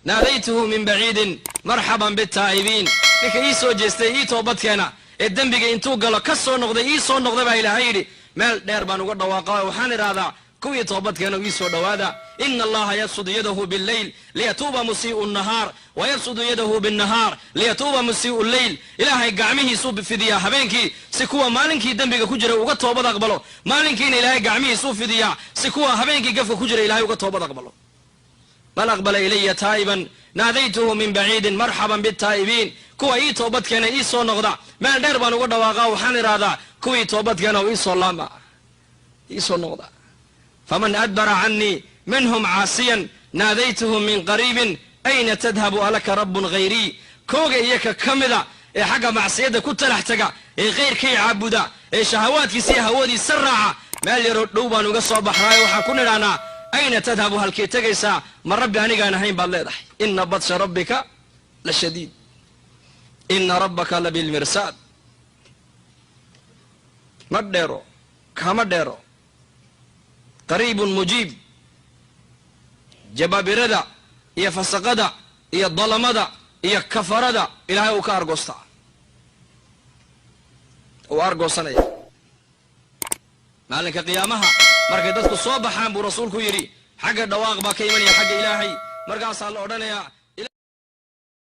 Naadaytuhu min baciidin marxaban bitaa'ibiin. Ninka ii soo jeestay, ii toobadkeena, ee dembiga intuu galo ka soo noqday, ii soo noqday, baa Ilaahay yidhi, meel dheer baan uga dhawaaqa. Waxaan idhaahdaa: kuwii toobadkeena, ii soo dhowaada. Ina Allaha yabsudu yadahu billeyl liyatuuba musii'u nnahaar, wayabsudu yadahu binnahaar liyatuuba musii'u lleyl. Ilaahay gacmihiisuu fidiyaa habeenkii si kuwa maalinkii dembiga ku jira uga toobad aqbalo. Maalinkiina Ilaahay gacmihiisuu fidiyaa si kuwa habeenkii gafka ku jira Ilahay uga toobad aqbalo. Man aqbala ilaya taa'iban naadaytuhu min baciidin marxaban bitaa'ibiin. Kuwa ii toobadkeena, ii soo noqda, meel dheer baan uga dhawaaqaa. Waxaan idhaahdaa: kuwii toobadkeena oo iisoo laama, iisoo noqda. Faman adbara canii minhum caasiyan naadaytuhu min qariibin ayna tadhabu, alaka rabbun hayrii? Kooga iyo ka ka mida ee xagga macsiyadda ku talax taga, ee khayrkay caabuda, ee shahawaadkiisa iyo hawadiisa raaca, meel yaroo dhow baan uga soo baxnaayo. Waxaan ku nidhahnaa: ayna tadhabu, halkee tegaysaa? Ma rabbi anigaan ahayn baad leedahay? Ina batsha rabbika la shadiid, ina rabbaka la bilmirsaad. Ma dheero, kama dheero, qariibun mujiib. Jabaabirada iyo fasaqada iyo dalamada iyo kafarada Ilaahay uu ka argoostaa, uu argoosanaya maalinka qiyaamaha. Markay dadku soo baxaan, buu Rasuulku yidhi, xagga dhawaaq baa ka imanaya xagga Ilaahay. Markaasaa la odhanayaa: